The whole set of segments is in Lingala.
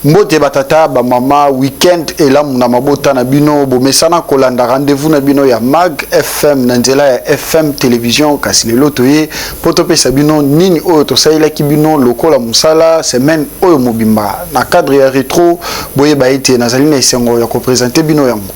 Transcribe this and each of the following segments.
Mbote ba tata ba mama week-end elamu na mabota na bino bomesana kolanda rendez-vous na bino ya Mag FM na nzela ya FM television kasi lelo toye mpo topesa bino nini oyo tosalelaki bino lokola mosala semaine oyo mobimba na cadre ya retro boyeba ete nazali na esengo ya kopresente bino yango.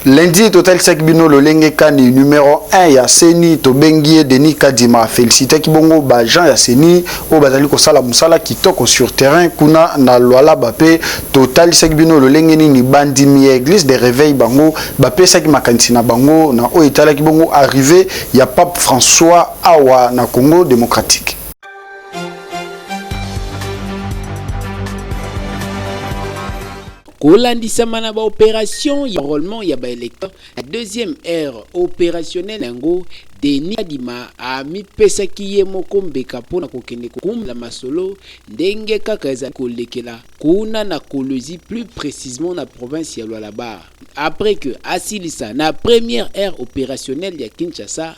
Lundi totalisaki bino lolenge kani numero 1 ya CENI tobengi ye Denis Kadima afelicitaki bongo ba agent ya CENI oyo bazali kosala mosala kitoko sur terrain kuna na Lualaba mpe totalisaki bino lolenge nini bandimi ya Eglise de Reveil bango bapesaki makanisi na bango na oyo etalaki bongo arrivée ya Pape François awa na Congo démocratique. Kolandisama na ba operations ya enrolement ya ba electeurs na deuxième ère operationnelle yango, Denis Kadima amipesaki ye moko mbeka mpo na kokende kokumbela masolo ndenge kaka ezali kolekela kuna na Kolwezi plus precisement na province ya Lualaba. Après que asilisa na première ère operationnelle ya Kinshasa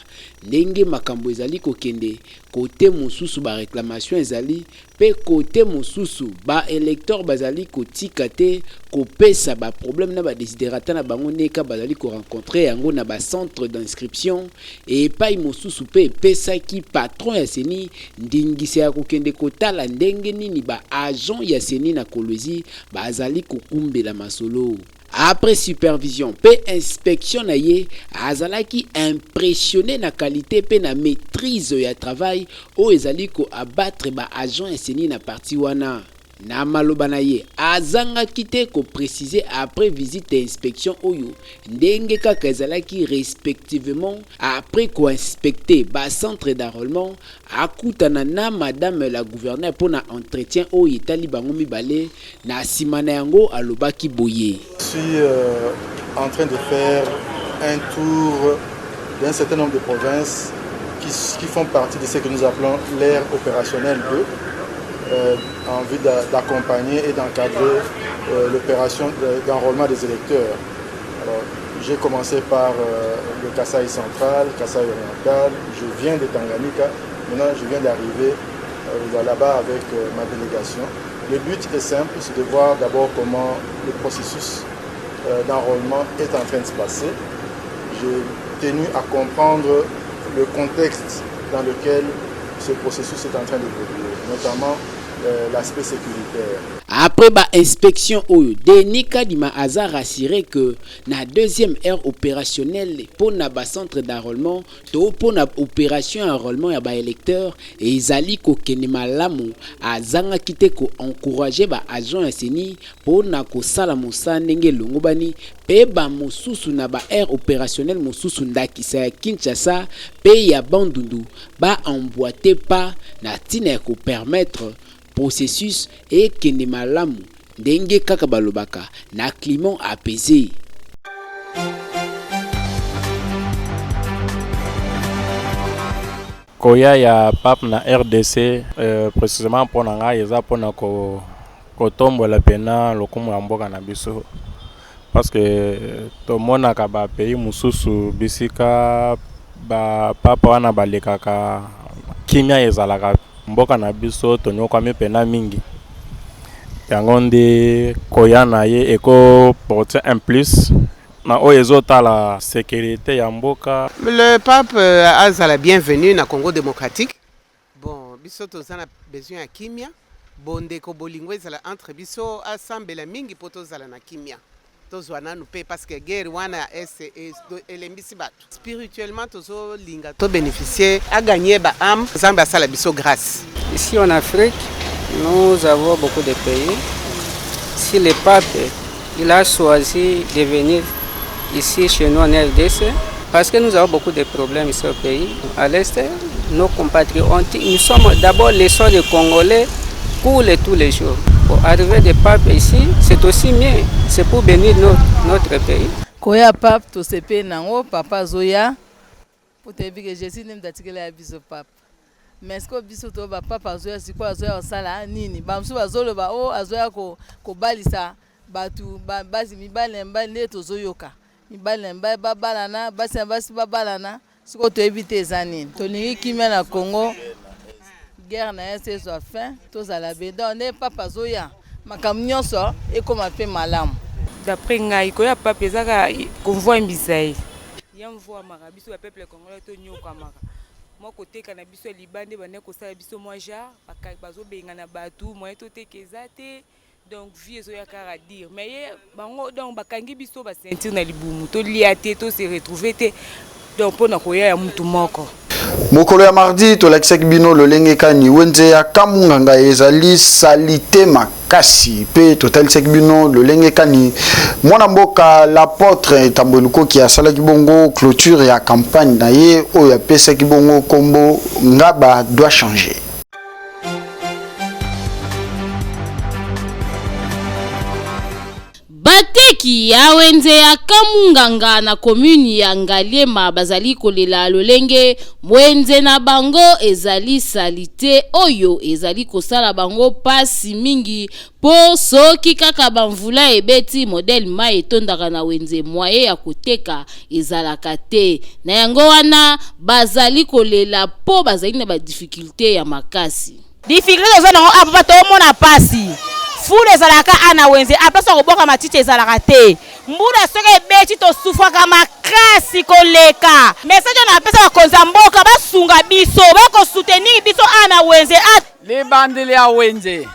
ndenge makambo ezali kokende, cote mosusu ba reclamations ezali Pe cote mosusu, ba electeurs bazali kotika te kopesa ba problèmes na ba desiderata na bango ndenge bazali ko rencontrer yango na ba centres d'inscription. Epayi mosusu pe epesaki patron ya ceni ndingisa ya kokende kotala ndenge nini ba agents ya ceni na Kolwezi bazali kokumbela masolo. Après supervision pe inspection na ye, azalaki impressionne na qualite pe na maitrise ya travail oyo ezali ko abattre ba agents ya ceni na partie wana. Na maloba na ye, azangaki te ko preciser après visite ya inspection oyo ndenge kaka ezalaki respectivement après ko inspecter ba centres d'enrolement, akutana na madame la gouverneure mpo na entretien oyo etali bango mibale, na sima na yango alobaki boye. Je suis en train de faire un tour d'un certain nombre de provinces qui, qui font partie de ce que nous appelons l'aire opérationnelle 2, euh, en vue d'accompagner et d'encadrer euh, l'opération d'enrôlement des électeurs. Alors, j'ai commencé par euh, le Kasaï central, Kasaï oriental, je viens de Tanganyika, maintenant je viens d'arriver euh, là-bas avec euh, ma délégation. Le but est simple, c'est de voir d'abord comment le processus d'enrôlement est en train de se passer. J'ai tenu à comprendre le contexte dans lequel ce processus est en train d'évoluer, notamment euh, l'aspect sécuritaire. Après ba inspection oyo, Denis Kadima aza rassuré que na deuxième ère opérationnelle mpo na ba centres d'enrôlement to mpo na operation ya enrôlement ya ba électeurs ezali kokende malamu. Azangaki te ko encourager ba agents ya CENI mpo na kosala mosala ndenge elongobani mpe ba mosusu na ba aires operationnelles mosusu ndakisa ya Kinshasa mpe ya Bandundu ba emboiter pas na ntina ya ko permettre processus ekende malamu ndenge kaka balobaka na climat apaise. Koya ya pape na rdc precisement mpo na ngai eza mpo na kotombola pena lokumu ya mboka na biso parce que tomonaka ba pays mosusu bisika ba pape wana balekaka kimia ezalaka mboka na biso tonyokwami pena mingi yango nde koya na ye eko porter un plus na oyo ezotala securite ya mboka. Le pape azala bienvenu na Congo democratique. Bon biso toza na besoin ya kimia, bondeko bolingo ezala entre biso, asambela mingi po tozala na kimia, tozua nanu paix parce que guerre wana ya est elembisi batu. Spirituellement tozo linga to beneficier, a gagner ba ame, Nzambe asala biso grace. Ici en Afrique, nous avons beaucoup de pays. Si le pape il a choisi de venir ici chez nous en RDC, parce que nous avons beaucoup de problèmes ici au pays. À l'Est, nos compatriotes, ont, nous sommes d'abord les seuls Congolais coulent tous les jours. Pour arriver des papes ici, c'est aussi mieux. C'est pour bénir notre, notre pays. Koya pape tosepeli nango papa azoya po toyebi ke Jesus nde moto atikela ya biso pape mais sikoyo biso to ba pape azoya sikoyo azoya kosala nini ba mosusu bazoloba o oh, azoya kobalisa bato basi mibali na mibali nde tozoyoka mibali na mibali babalana basi na basi babalana sikoyo toyebi te eza nini tolingi kimia na Congo. Guerre na est ezwa fin tozala bien donc nde pape azoya makambo nyonso ekoma mpe malamu. D'après ngai koya pape eza kaka komvuambisa ye ya mvuamaka biso ba peuple congolais tonyokamaka mwa koteka na biso ya libanda ebandaki kosala biso mwa genre bazobengana bato moyen toteka eza te donc vie ezoya kaka dire mais ye bango donc bakangi biso ba ceinture na libumu tolia te to se retrouver te donc mpo na koya ya mutu moko. Mokolo ya mardi tolakisaki bino lolenge kani wenze ya Kamunganga ezali salite makasi mpe totalisaki bino lolenge kani mwana mboka l'apôtre Tambwe Lukoki asalaki bongo clôture ya campagne na ye oyo apesaki bongo kombo Ngaba doit changer. Bateki ya wenze ya Kamunganga na commune ya Ngaliema bazali kolela lolenge wenze na bango ezali salite oyo ezali kosala bango pasi mingi po soki kaka ba mvula ebeti modèle mayi etondaka na wenze moyen ya koteka ezalaka te na yango wana bazali kolela po bazali na ba difficulte ya makasi. Difficulte toza nango awa papa tomona pasi fulu ezalaka awa na wenze awa place ya kobwaka matiti ezalaka te mbula soki ebeti tosufraka makasi koleka message oyo napesa bakonzi ya mboka basunga biso baya kosoutenir biso awa na wenze awa. Libandeli ya wenze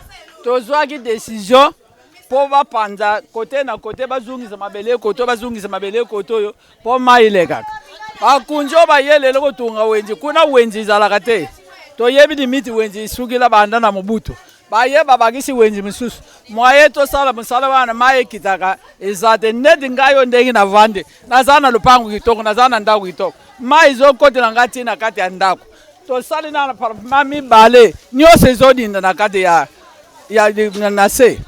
tozwaki decision mpo bapanza kote na kote, bazongisa mabele kote, bazongisa mabele kote oyo mpo mai elekaka. Bakonzi oyo baye lelo kotonga wenze, kuna wenze ezalaka te. Toyebi limite wenze esukila banda na Mobutu, baye babakisi wenze mosusu. Moye tosala mosala wana mai ekitaka eza te. Neti ngai oyo ndenge navandi, naza na lopango kitoko, naza na ndako kitoko, mai ezokotela ngai ti na kati ya ndako. Tosali na apartement mibale, nyonso ezodinda na kati ya ya na se.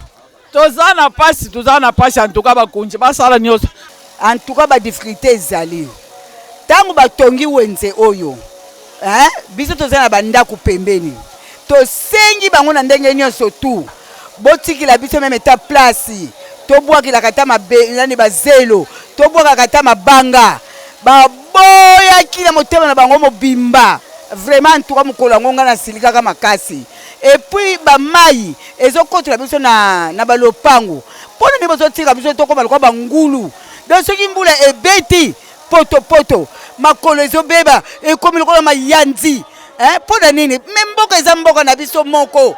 Toza na pasi, toza na pasi en tout cas bakonzi basala nyonso. En tout cas ba difficulté ezali tango batongi wenze oyo hein, biso toza na bandako pembeni, tosengi bango na ndenge nyonso tout botikela biso meme ta place tobwakelaka ata mabe nani bazelo tobwakaka ata mabanga baboyaki na motema na bango mobimba vraiment en tout cas mokolo yango ngai nasilikaka makasi et puis ba mayi ezokotela biso na, na balopango mpo na nini bozotika biso tokoma lokola bangulu donc soki mbula ebeti potopoto makolo ezobeba ekomi lokola mayanzi mpo na nini me mboka eza mboka na biso moko.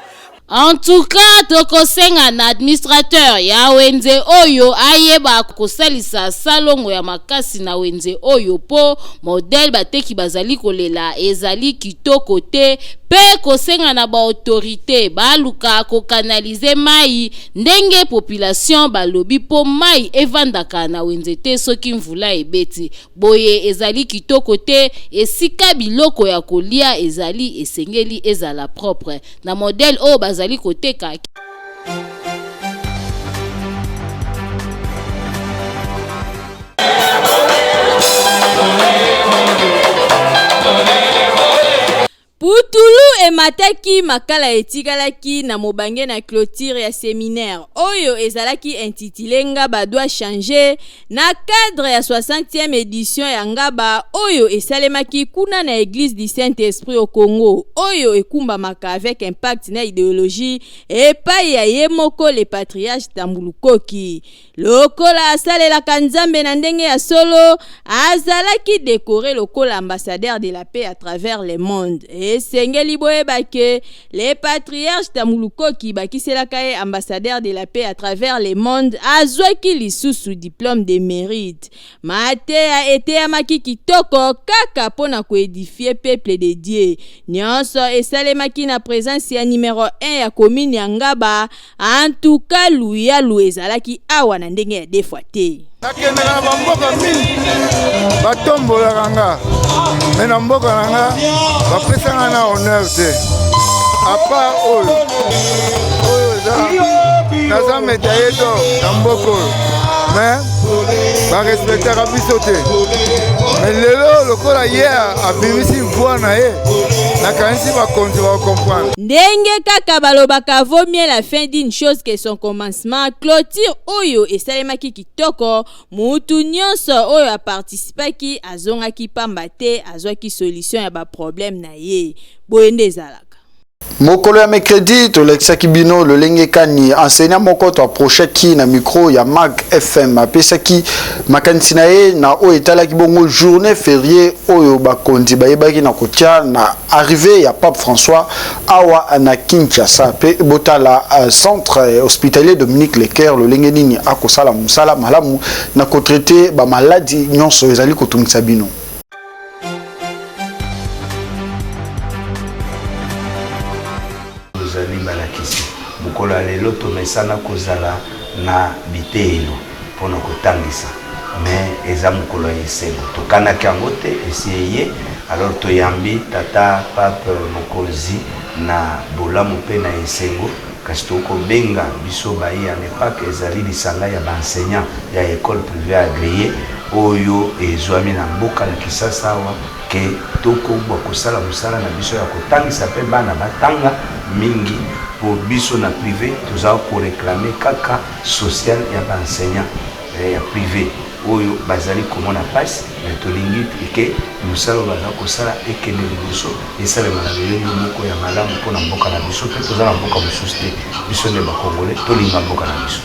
En tout cas tokosenga na administrateur ya wenze oyo ayeba kosalisa salongo ya makasi na wenze oyo po modèle bateki bazali kolela ezali kitoko te pe kosenga na ba autorite baluka ko canaliser mayi ndenge population balobi po mayi evandaka na wenze te soki mvula ebeti boye ezali kitoko te esika biloko ya kolia ezali esengeli ezala propre na modèle oyo bazali koteka. Putulu emataki, makala etikalaki na mobange na cloture ya seminaire oyo ezalaki intitule Ngaba doit changer na cadre ya 60e edition ya Ngaba oyo esalemaki kuna na eglise du Saint-Esprit au Congo oyo ekumbamaka avec impact na ideologie epayi ya ye moko le patriarche Tambulukoki. Lokola asalelaka Nzambe na ndenge ya solo, azalaki decore lokola ambassadeur de la paix à travers le monde. Esengeli boyeba que le patriarche Tamulukoki bakiselaka ye ambassadeur de la paix à travers le monde azwaki lisusu diplome de merite. Mateya eteyamaki kitoko kaka mpo na ko edifier peuple de Dieu. Nionso esalemaki na presence ya numero un ya commune ya Ngaba, En tout cas luyalu ezalaki awa na ndenge ya deux fois te. Nakendaka na bamboka mingi batombolaka nga me na mboka na nga bapesanga na honneur te apart oyo oyo eza naza medaille d'or na mboka oyo me barespektaka biso te me lelo lokola ye abimisi voi na ye nakanisi bakonzi bakokomprendre Ndenge kaka balobaka vaut mieux la fin d'une chose que son commencement, cloture oyo esalemaki kitoko, mutu nionso oyo a participaki azongaki pamba te, azwaki solution ya ba problèmes na ye. Boye nde ezalaka. Mokolo ya mercredi tolakisaki bino lolenge kani enseignant moko to approchaki na micro ya Mag FM apesaki makanisi na ye na oyo etalaki bongo journée fériée oyo bakonzi bayebaki na kotia na arrivée ya Pape François awa na Kinshasa. Pe botala centre hospitalier Dominique Lecoeur lolenge nini akosala mosala malamu na kotraite ba maladi nyonso ezali kotungisa bino. Tozali balakisi. Mokolo ya lelo tomesana kozala na biteyelo mpo na kotangisa, mais eza mokolo ya esengo, tokanaki yango te, esi eye. Alors toyambi tata Pape Mokonzi na bolamu mpe na esengo, kasi tokoki kobenga biso baye ya ANEPAC, ezali lisanga ya ba enseignants ya ecole privee agreee oyo ezwami na mboka na Kisasa awa, ke tokobwa kosala mosala na biso ya kotangisa mpe bana batanga mingi, mpo biso na prive toza ko reclamer kaka social ya ba enseignants ya prive oyo bazali komona pasi, mais tolingi ke mosala oyo baza kosala ekende liboso, esalema na lolenge moko ya malamu mpo na mboka na biso, mpe toza na mboka mosusu te, biso nde ba Congolais, tolinga mboka na biso.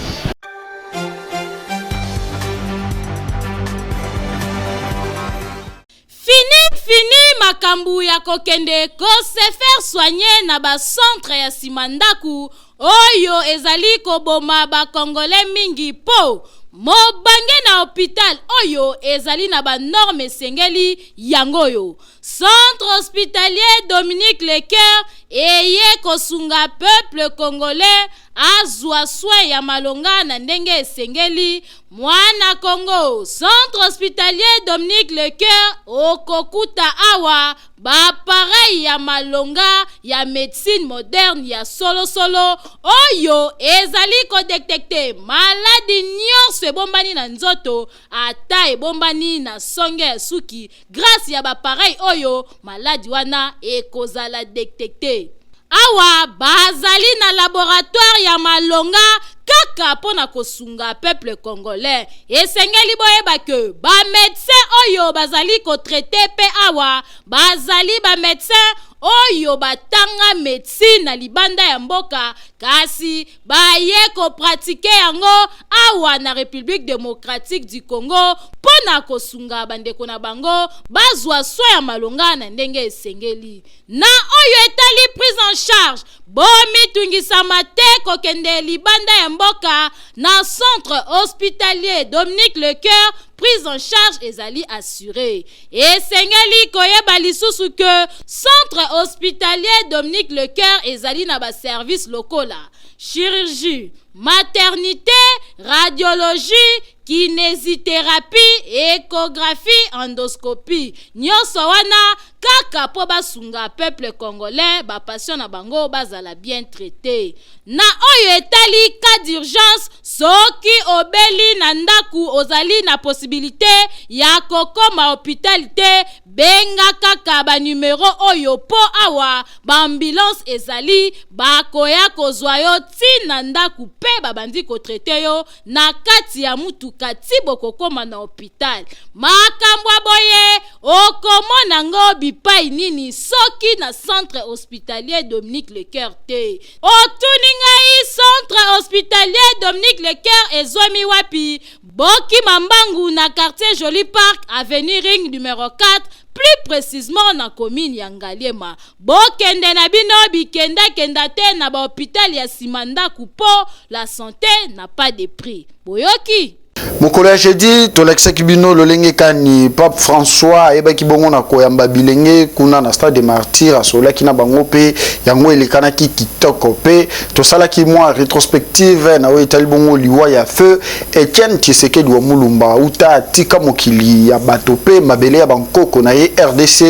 Fini fini makambu ya kokende ko se faire soigner na ba centre ya sima ndaku oyo ezali koboma ba congolais mingi po mobange na hopital oyo ezali na ba normes esengeli yango oyo Centre hospitalier Dominique Lecoeur eye kosunga peuple congolais azua soin ya malonga na ndenge esengeli. Mwana Congo, Centre hospitalier Dominique Lecoeur okokuta awa ba appareils ya malonga ya medecine moderne ya solo solo oyo ezali ko detecter maladi nionso ebombani na nzoto ata ebombani na songe ya suki. Grace ya ba appareil oyo maladi wana ekozala detecte. Awa bazali na laboratoire ya malonga kaka mpo na kosunga peuple congolais. Esengeli boyeba que ba medecins oyo bazali ko traiter mpe awa bazali ba medecins oyo batanga medecine na libanda ya mboka kasi baye ko pratiquer yango awa na Republique democratique du Congo mpo na kosunga bandeko na bango bazwa soin ya malonga na ndenge esengeli. Na oyo etali prise en charge, bomitungisama te kokende libanda ya mboka na centre hospitalier Dominique Lecoeur, prise en charge ezali assuree. Esengeli koyeba lisusu que Centre hospitalier Dominique Lecoeur ezali na ba services lokola, chirurgie, maternite, radiologie, kinesitherapie, echographie, endoscopie. Nionso wana kaka mpo basunga peuple congolais ba patients na bango bazala bien traite. Na oyo etali cas d'urgence, soki obeli na ndaku ozali na possibilite ya kokoma hopital te, benga kaka ba numero oyo po awa ba ambulance ezali bakoya kozwa yo ti na ndaku pe babandi ko traiter yo na kati ya mutuka ti bokokoma na hopital. Makambo ya boye okomona ngo bipayi nini soki na centre hospitalier Dominique Lecoeur te? Otuni ngai centre hospitalier Dominique Lecoeur ezwami wapi? Bokima mbangu na quartier Joli Parc, avenue Ring numero 4, plus precisement na commune ya Ngaliema. Bokende na bino bikenda kenda te na ba hopital ya sima ndaku po la sante n'a pas de prix. Boyoki? Mokolo ya jeudi tolakisaki bino lolenge kani Pape François ayebaki bongo na koyamba bilenge kuna na stade des Martyrs, asololaki na bango pe yango elekanaki kitoko pe tosalaki mwa retrospective na oyo etali bongo liwa ya feu Etienne Tshisekedi wa Mulumba uta atika mokili ya bato pe mabele ya bankoko na ye RDC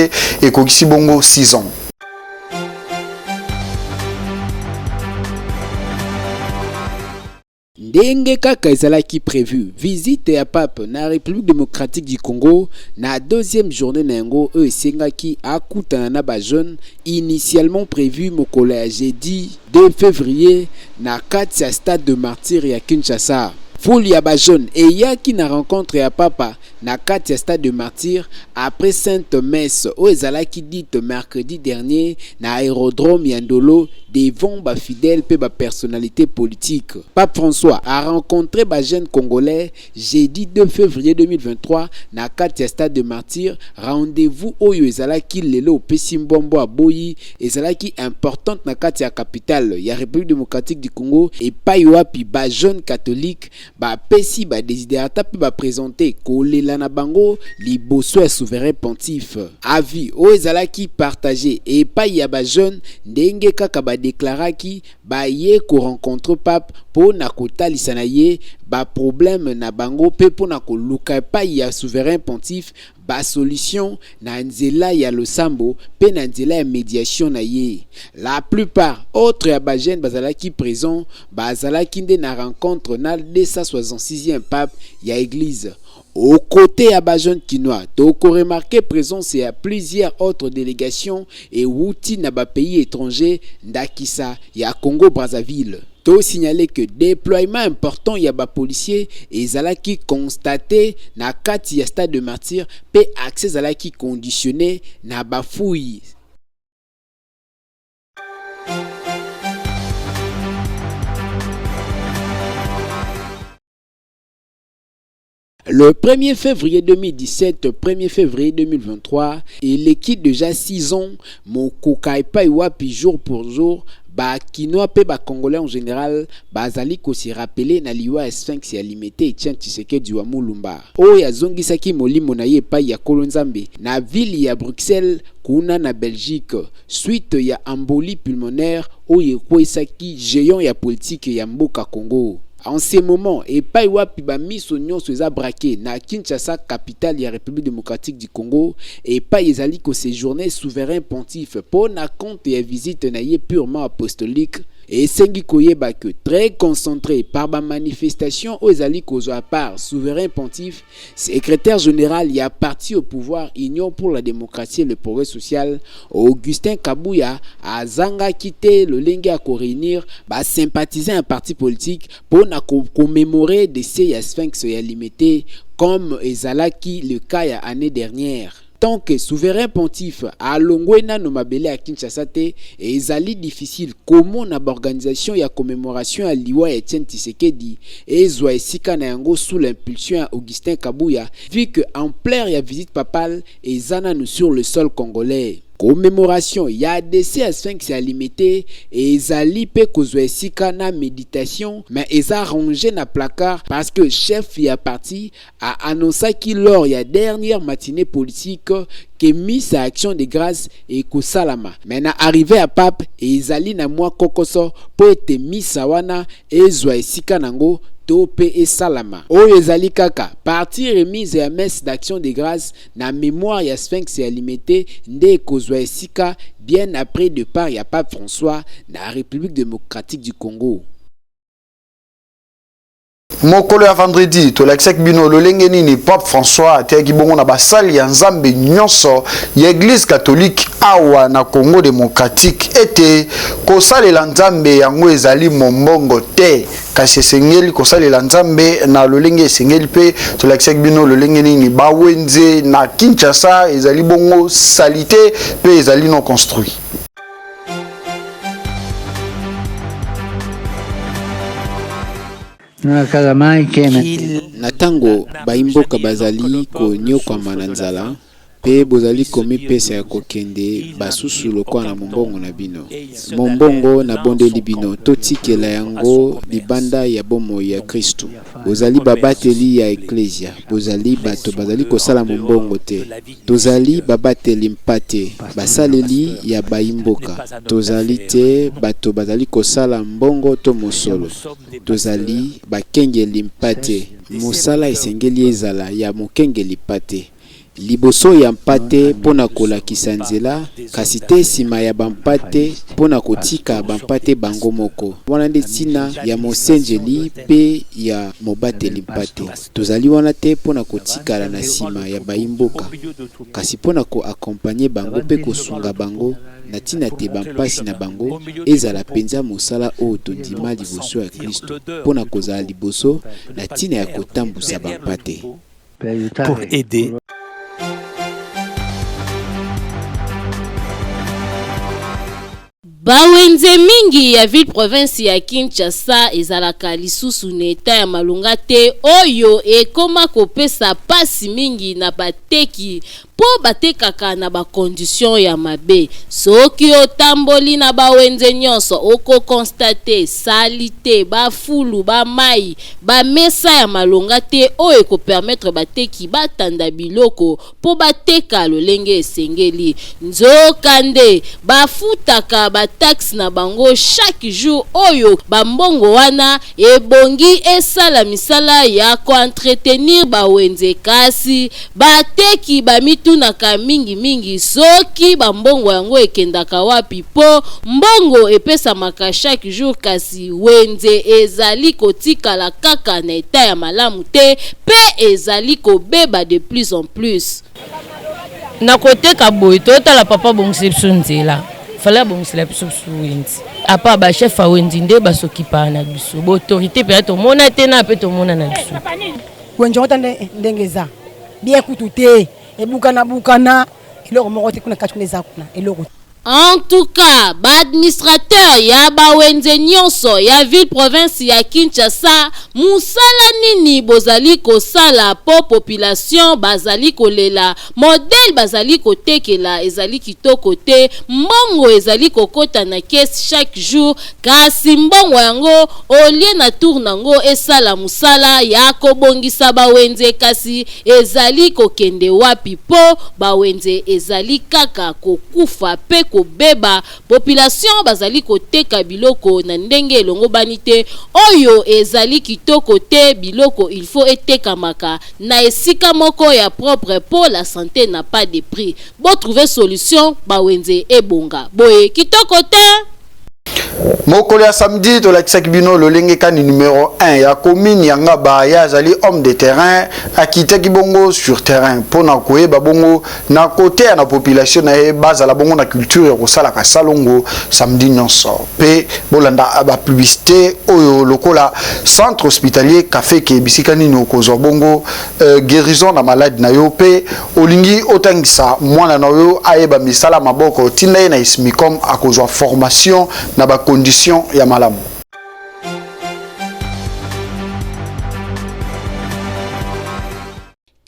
ekokisi bongo 6 ans. Ndenge kaka ezalaki prevu, visite ya Pape na Republique democratique du Congo na deuxième journee na yango oyo esengaki akutana na ba jeunes initialement prevu mokolo ya jeudi 2 fevrier na kati ya stade de martyrs ya Kinshasa. Foule ya ba jeunes eyaki na rencontre ya Papa. na kati ya stade de martyrs après sainte messe oyo ezalaki dite mercredi dernier na aerodrome ya Ndolo devant ba fidèles pe ba personnalités politiques. Pape François a rencontré ba jeunes congolais jeudi 2 février 2023 na kati ya stade de martyrs. Rendez-vous oyo ezalaki lelo opesi mbwambwa aboyi ezalaki importante na kati ya capitale ya République démocratique du Congo epai wapi ba jeunes catholiques bapesi ba desiderata mpe ba presenter kolela na bango liboso ya souverain pontife. Avis oyo ezalaki partage epai ya ba jeunes ndenge kaka ba declaraki baye ko rencontrer pape mpo na kotalisa na ye ba problèmes na bango mpe mpo na koluka epai ya souverain pontife ba solutions na nzela ya losambo mpe na nzela ya mediation na ye. La plupart autres ya ba jeunes bazalaki presents bazalaki nde na rencontre na 266e pape ya eglise. Aux cotes ya ba jeunes kinois, toko remarquer presence ya plusieurs autres delegations ewuti na ba pays etrangers ndakisa ya Congo Brazzaville. To signaler que deploiement important ya ba policiers ezalaki constate na kati ya stade de martyrs pe accès ezalaki conditionne na ba fouilles. Le 1er février 2017, 1er février 2023, eleki dejà 6 ans, mokoka epai wapi jour pour jour, ba kinois pe ba congolais en général bazali ko se rappeler na liwa ya Sphinx ya Limete Etienne Tshisekedi wa Mulumba oyo azongisaki molimo na ye epai ya Nkolo Nzambe na ville ya Bruxelles kuna na Belgique suite ya embolie pulmonaire oyo ekweisaki geant ya politique ya mboka Congo. En ce moment, epai wapi ba miso nionso eza braquer na Kinshasa, capitale ya Republique democratique du Congo, epai ezali ko sejourner souverain pontife po na compte ya visite na ye purement apostolique, esengi koyeba que très concentre par ba manifestations oyo ezali kozwa part souverain pontife, Secretaire general ya parti au pouvoir Union pour la democratie et le progrès social, Augustin Kabuya azangaki te lolenge ya ko reunir ba sympathisants ya parti politique mpo na ko commemorer decès ya Sphinx ya Limete comme ezalaki le cas ya annee dernière. Tant que souverain pontife alongwe nano mabele ya Kinshasa te, ezali difficile komona ba organisation ya commemoration ya liwa ya Etienne Tshisekedi ezwa esika na yango sous l'impulsion ya Augustin Kabuya vu que ampleur ya visite papale eza nanu sur le sol congolais. Commemoration ya decès ya Sphinx ya Limete ezali pe kozwa esika na meditation mais eza ranger na placard parce que chef ya parti A annoncaki lors ya dernière matinee politique que misa ya action de grace ekosalama mais na arrivee ya pape ezali na mwa kokoso mpo ete misa wana ezwa esika nango to mpe esalama. Oyo ezali kaka partie remise ya messe d'action de grace na memoire ya Sphinx ya Limete nde ekozwa esika bien après depart ya pape François na Republique democratique du Congo. Mokolo ya vendredi, tolakisaki bino lolenge nini Pape François ateyaki bongo na basali ya Nzambe nyonso ya Eglise catholique awa na Congo democratique ete kosalela Nzambe yango ezali mombongo te, kasi esengeli kosalela Nzambe na lolenge esengeli. Mpe tolakisaki bino lolenge nini bawenze na Kinshasa ezali bongo salite mpe ezali non construit. Na ntango baimboka bazali konyokwama na nzala, mpe bozali komipesa ya kokende basusu lokola na mombongo na bino. Mombongo, nabondeli bino, totikela yango libanda ya bomoi ya Kristu. Bozali babateli ya Eklezia, bozali bato bazali kosala mombongo te. Tozali babateli mpate, basaleli ya baimboka. Tozali te bato bazali kosala mbongo to mosolo. Tozali bakengeli mpate. Mosala esengeli ezala ya mokengeli mpate. Liboso ya mpate mpo na kolakisa nzela, kasi te nsima ya bampate mpo na kotika bampate bango moko. Wana nde ntina ya mosenjeli mpe ya mobateli mpate. Tozali wana te mpo na kotikala na nsima ya baimboka, kasi mpo na ko accompagner bango mpe kosunga bango na ntina te bampasi na bango ezala mpenza mosala oyo tondima liboso ya Klisto mpo na kozala liboso na ntina ya kotambusa bampate. pour aider. Bawenze mingi ya ville province ya Kinshasa ezalaka lisusu na etat ya malonga te oyo ekoma kopesa pasi mingi na bateki mpo batekaka na ba conditions ya mabe. Soki otamboli na ba wenze nyonso oko constater salite, ba fulu, ba mayi, ba mesa ya malonga te oyo eko permettre bateki batanda biloko mpo bateka lolenge esengeli. Nzokande, bafutaka ba taxes na bango chaque jour oyo ba mbongo wana ebongi esala misala ya ko entretenir ba wenze kasi bateki bamitunaka mingi mingi soki ba mbongo yango ekendaka wapi mpo mbongo epesamaka chaque jour kasi wenze ezali kotikala kaka na etat ya malamu te mpe ezali kobeba de plus en plus. Na koteka boye totala papa abongisela biso nzela fale abongisela biso biso wenzi apa ba chef ya wenzi nde basokipaka na biso ba autorité mpenza tomona te na mpe tomona na biso wenze yango ta ndenge eza bien kutu te ebukana bukana eloko moko te kuna kati kuna eza kuna eloko En tout cas, ba administrateurs ya ba wenze nionso ya ville province ya Kinshasa, musala nini bozali kosala po population bazali kolela, modèle bazali kotekela ezali kitoko te, mbongo ezali kokota na caisse chaque jour, kasi mbongo yango au lieu na tour nango esala musala ya kobongisa ba wenze kasi ezali kokende wapi po ba wenze ezali kaka kokufa pe kobeba, population bazali koteka biloko na ndenge elongobani te, oyo ezali kitoko te, biloko il faut etekamaka na esika moko ya propre po la sante n'a pas de prix, bo trouver solution ba wenze ebonga boye kitoko te? Mokolo ya samedi tolakisaki bino lolenge kani numero 1 ya commune ya Ngaba ye azali homme de terrain akitaki bongo sur terrain mpo na koyeba bongo na koteya na population na ye bazala bongo na culture ya kosalaka salongo samedi nyonso mpe bolanda ba publicité oyo lokola centre hospitalier Kafeke bisika nini okozwa bongo euh, guérison na malade na yo mpe olingi otangisa mwana na yo ayeba misala maboko tinda ye na ismicom akozwa formation na bacondition ya malamu.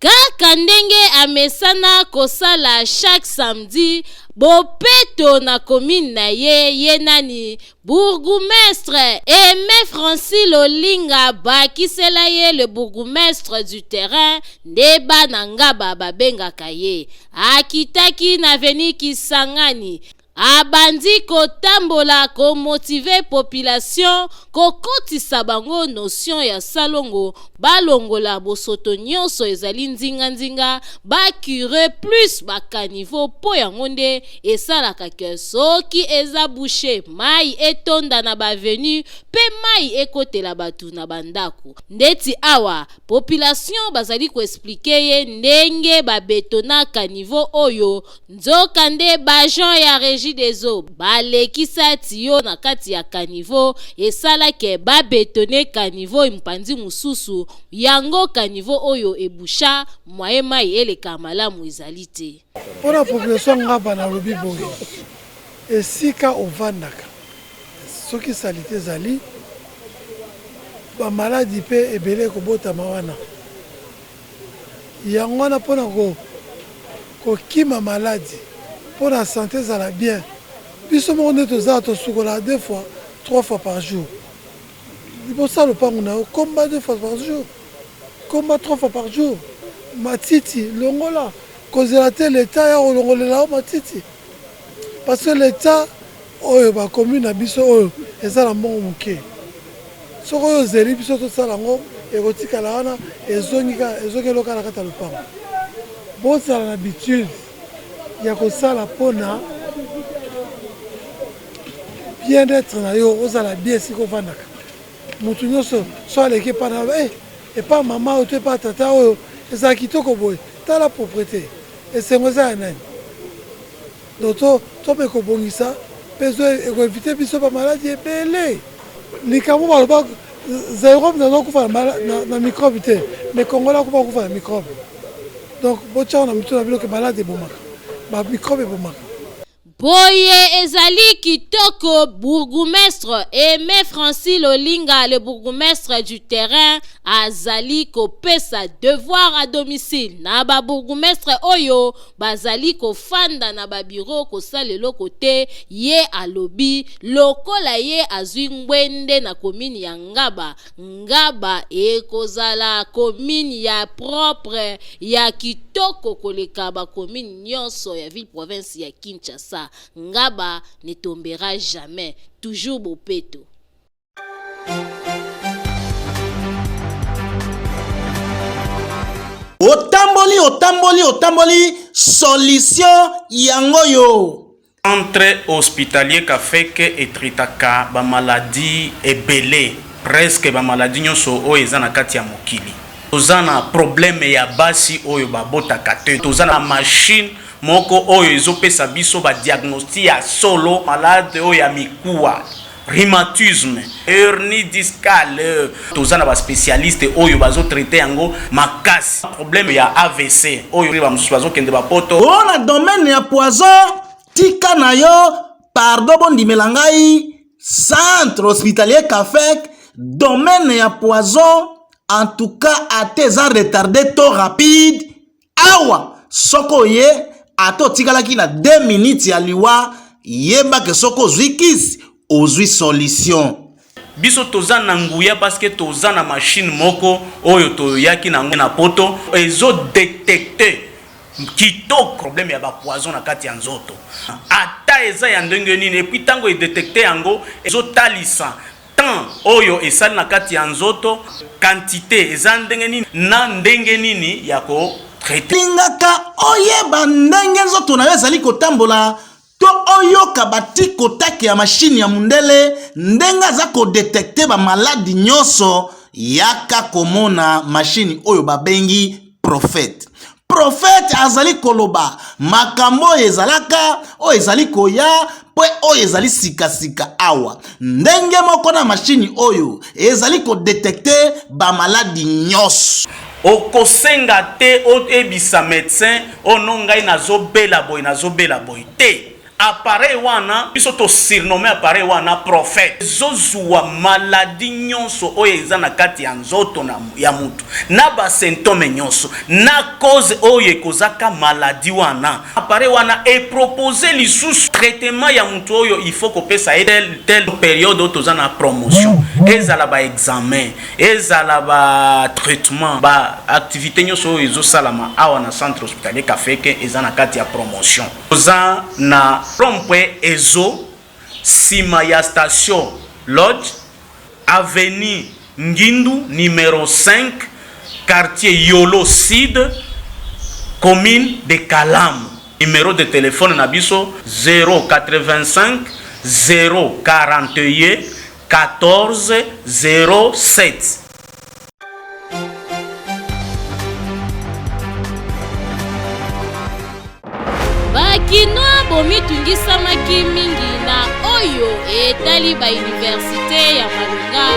Kaka ndenge amesana kosala chaque samedi, bopeto na commune na ye, ye nani? Bourgoumestre Aime Francis Lolinga bakisela ye le bourgoumestre du terrain nde bana Ngaba babengaka ye. Akitaki na avenue Kisangani abandi kotambola ko motiver population kokotisa bango notion ya salongo balongola bosoto nionso ezali nzinga nzinga ba curer plus ba caniveaux mpo yango nde Esalaka que soki eza bouche mayi etonda na ba avenue pe mayi ekotela batu na ba ndaku. Ndeti awa population bazali ko expliquer ye ndenge ba betonna caniveau oyo nzoka nde b'agents ya regie des eaux balekisa tuyau na kati ya caniveau esala que ba betonner caniveau mpanzi mususu yango caniveau oyo eboucha moyen mayi eleka malamu ezali te. Mpo na population ya Ngaba nalobi boye, esika ovandaka soki salite ezali, ba maladi mpe ebele ekobotama wana. Yango wana mpo na kokima maladi, mpo na sante ezala bien, biso moko nde toza awa tosukolaka deux fois, trois fois par jour. Liboso ya lopango na yo, komba deux fois par jour. Komba trois fois par jour matiti longola kozela te l'etat aya kolongolela yo matiti parce que l'etat oyo ba commune na biso oyo eza na mbongo moke soki oyo ozeli biso tosala yango ekotikala wana ezongi kaka ezongi eloko na kati ya lopango bozala na habitude ya kosala mpona bien être na yo ozala bien esika ofandaka Mutu nioso soki aleki epa nayo aloba eh epa mama oyo to epa tata oyo ezala kitoko boye tala proprete esengo eza ya nani donc to tomeka kobongisa pe ezo eko eviter biso ba maladi ebele likambo baloba. Zaïrois moto azokufa na microbe te, mais Congolais akufa kufa na microbe. Donc botia na mitu na bino ke malade ebomaka, ba microbe ebomaka. Boye ezali kitoko bourgoumestre Aime Francis Lolinga le bourgoumestre du terrain azali kopesa devoir à domicile na ba bourgoumestre oyo bazali kofanda na ba bureau kosala eloko te ye alobi lokola ye azwi ngwende na commune ya Ngaba Ngaba ekozala commune ya propre ya kitoko koleka ba commune nyonso ya ville province ya Kinshasa. Ngaba ne tombera jamais, toujours bopeto. Otamboli otamboli otamboli solution yango yo. Centre hospitalier Kafeke e traitaka ba maladies ebele, presque ba maladies nionso oyo eza na kati ya mokili. Toza na problème ya basi oyo babotaka te, toza na machine moko oyo ezo pesa biso ba diagnostic ya solo, malade oyo ya mikuwa, rhumatisme, hernie discale, toza na ba specialiste oyo bazo traiter yango makasi. Problème ya avc oyo ba mosusu bazo kende ba poto. Oh na domaine ya poison tika na yo pardon bondimela ngai centre hospitalier Kafek domaine ya poison en tout cas ata eza retarde to rapide awa soki oye ata otikalaki na 2 minutes ya liwa yeba ke soki ozwi kisi ozwi solution. Biso toza na nguya parce que toza na machine moko oyo toyaki na yango na poto ezo detecter kitoko problème ya ba poison na kati ya nzoto ata eza ya ndenge nini et puis tango e detecter yango ezo talisa Temps oyo esali na kati ya nzoto, quantite eza ndenge nini na ndenge nini ya ko traiter. Lingaka oyeba ndenge nzoto na yo ezali kotambola to oyoka ba tic-au-tac ya machine ya mundele ndenge aza ko detecter ba maladi nyonso, yaka komona machine oyo babengi prophète. Prophète azali koloba makambo oyo ezalaka, oyo ezali koya, mpe oyo ezali sikasika awa. Ndenge moko na mashini oyo ezali kodetekte bamaladi nyonso. Okosenga te oyebisa medecin oh non ngai nazobela boye nazobela boye te. Appareil wana biso to surnomme appareil wana prophète ezo zuwa maladie nyonso oyo eza na kati ya nzoto na ya mutu na ba symptome nyonso na cause oyo ekozaka maladie wana. Appareil wana e proposer lisusu traitement ya mutu oyo il faut kopesa ye tel tel periode oyo toza na promotion ezala ba examen ezala ba traitement ba activite nyonso oyo ezo salama awa na centre hospitalier Kafeke eza na kati ya promotion. Toza na rond-point Ezo, sima ya station Lodge, avenue Ngindu numero 5, quartier Yolo Sud, commune de Kalamu. Numero de telephone na biso 085 041 14 07. Bakinois bomitungisamaki mingi na oyo etali ba universite ya malonga,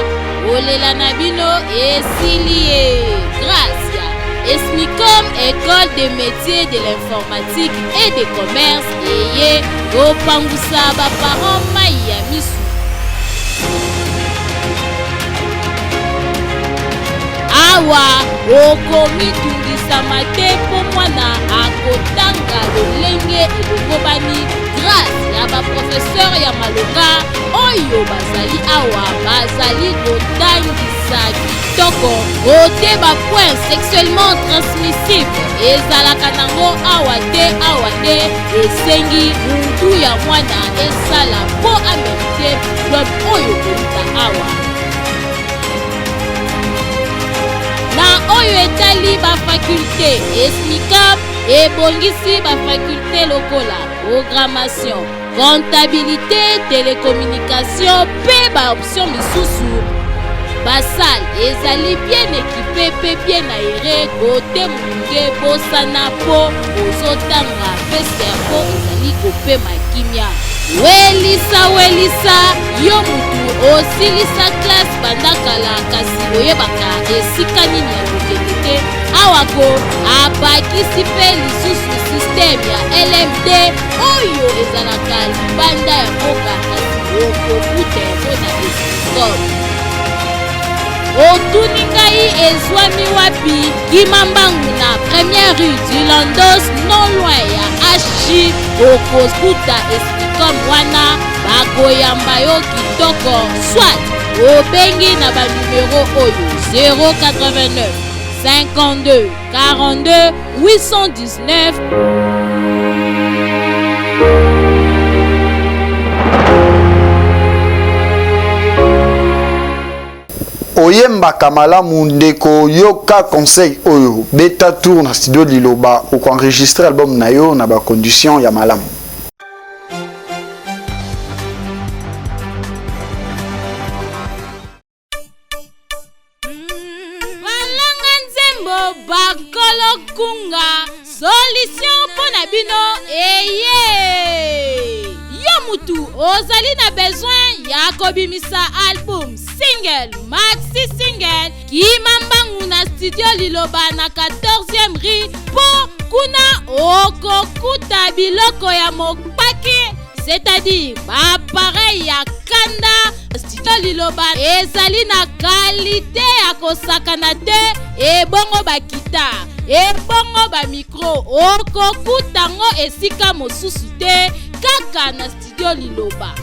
kolela na bino esili ye. Grace ya Esmicom Ecole de métiers de l'informatique et de commerce eye kopangusa ba parents mayi ya misu. Awa okomitungisama te mpo mwana akotanga lolenge elongobani grâce ya ba professeur ya malonga oyo bazali awa bazali kotangisa kitoko kote ba point sexuellement transmissible ezalaka nango awa te awa te esengi mutu ya mwana esala mpo amerite diplome oyo kouta awa Na oyo etali ba faculte, Esmicap ebongisi ba faculte lokola programmation, comptabilite, telecommunication mpe ba option misusu. Ba salle ezali bien equipe pe bien aere kote molunge bosana po ozotanga pe cerveau ezali kopema kimia. Welisa welisa yo mutu osilisa classe banda kala kasi oyebaka esika nini ya kokende te awa ko abakisi pe lisusu système ya LMD oyo ezalaka libanda ya mboka kasi okokuta yango na Escom. Otuni ngai ezwami wapi? Kima mbangu na première rue du Landos non loin ya HJ okokuta Escom wana bakoyamba yo kitoko soit obengi na ba numero oyo 089 52 42 819. Oyembaka malamu ndeko yoka conseil oyo beta tour na studio liloba oko enregistrer album na yo na ba conditions ya malamu. Balanga nzembo bakolo kunga solution mpo na bino eye yo mutu ozali na besoin ya kobimisa album single maxi single kima mbangu na studio liloba na 14e rue mpo kuna okokuta biloko ya mopaki c'est-à-dire baappareil ya kanda studio liloba ezali na kalite ya kosakana te ebongo bakita ebongo bamikro okokuta ngo esika mosusu te kaka na studio liloba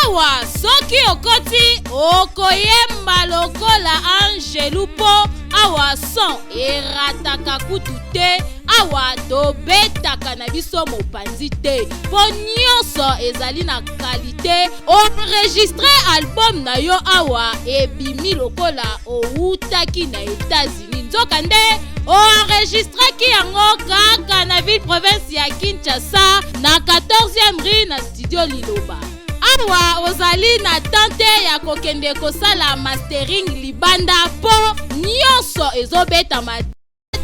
awa soki okoti okoyemba lokola angelu mpo awa son erataka kutu te awa tobetaka na biso mopanzi te mpo nyonso ezali na kalite enregistre album na yo awa ebimi lokola owutaki na Etats-Unis nzokande oenregistraki yango kaka na ville province ya Kinshasa na 14e rue na studio Liloba. Awa ozali na temps te ya kokende kosala mastering libanda mpo nyonso ezobetama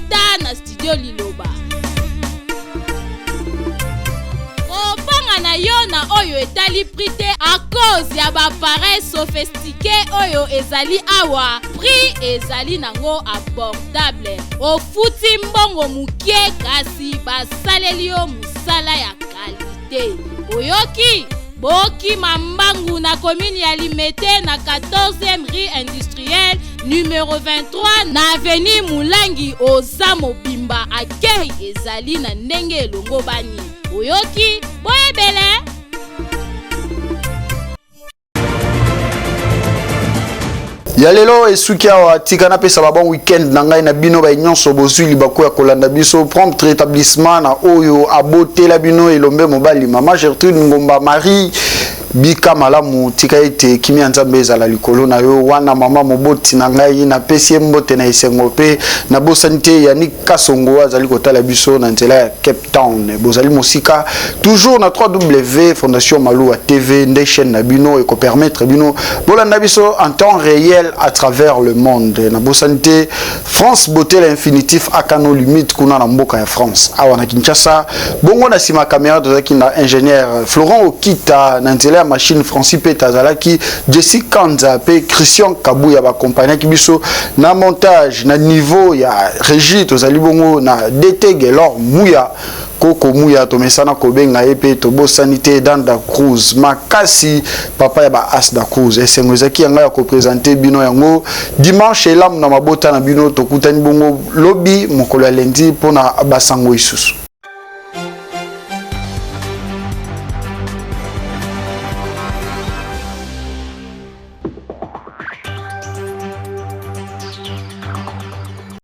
ta na studio Liloba. Kobanga na yo na oyo etali prix te à cause ya ba appareil sophistiqué oyo ezali awa prix ezali nango abordable ofuti mbongo mokie kasi basaleli yo mosala ya kalite oyoki bokima mbangu na commune ya limete na 14e rue industrielle numero 23 na avenue mulangi oza mobimba akei ezali na ndenge elongobani oyoki boyebele ya lelo esuki awa tika napesa ba bon week-end na ngai na bino baye nyonso bozwi libaku ya kolanda biso prompt rétablissement na oyo abotela bino elombe mobali mama Gertrude Ngomba Marie bika malamu tika ete kimia ya nzambe ezala likolo na yo wana mama moboti na ngai napesi ye mbote na esengo mpe nabosani te Yannick Kasongo azali kotala biso na nzela ya Cape Town bozali mosika toujours na 3W Fondation Maluwa TV nde chaîne na bino ekopermettre bino bolanda biso en temps réel à travers le monde nabosani te France Botela infinitif akano limite kuna na mboka ya France awa na Kinshasa bongo na sima caméra tozalaki na ingénieur Florent Okita na nzela ya machine Francis Peta azalaki Jesse Kanza pe Christian Kabuya bakompagnaki biso na montage na niveau ya régie tozali bongo na DT Gelor Muya Koko Muya tomesana kobenga ye pe tobosani te Dan da Cruz makasi papa ya ba As da Cruz esengo ezaki yanga ya kopresente bino yango dimanche elamu na mabota na bino tokutani bongo lobi mokolo ya lundi mpona basango isusu.